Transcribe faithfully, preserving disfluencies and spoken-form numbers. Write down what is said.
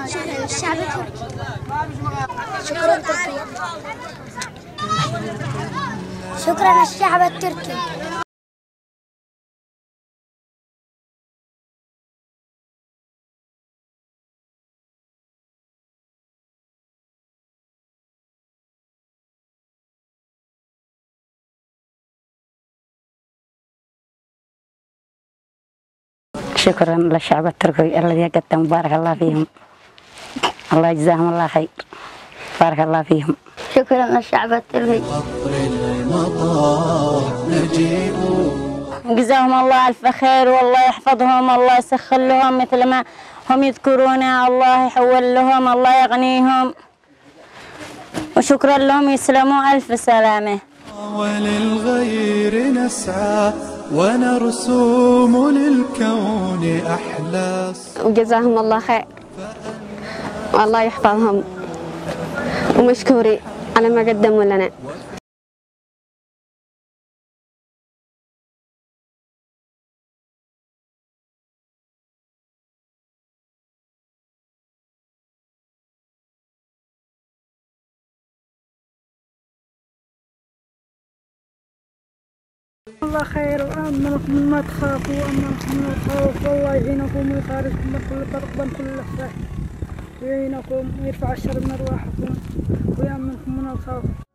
شكرًا للشعب التركي. شكرًا تركيا. شكرًا الشعب التركي. شكرًا للشعب التركي الذي قدم، بارك الله فيهم. الله يجزاهم الله خير. بارك الله فيهم. شكرًا للشعب التركي. جزاهم الله ألف خير، والله يحفظهم، الله يسخر لهم مثل ما هم يذكرونا، الله يحول لهم، الله يغنيهم. وشكرًا لهم، يسلموا ألف سلامة. وللغير نسعى ونرسم للكون أحلى. وجزاهم الله خير. والله يحفظهم. ومشكورين على ما قدموا لنا. الله خير، وأمنكم ما تخافوا، وأمنكم من الخوف، والله يعينكم ويفارجكم من كل كرب، من كل فهم، ويعينكم ويرفع الشر من أرواحكم، ويأمنكم من الخوف.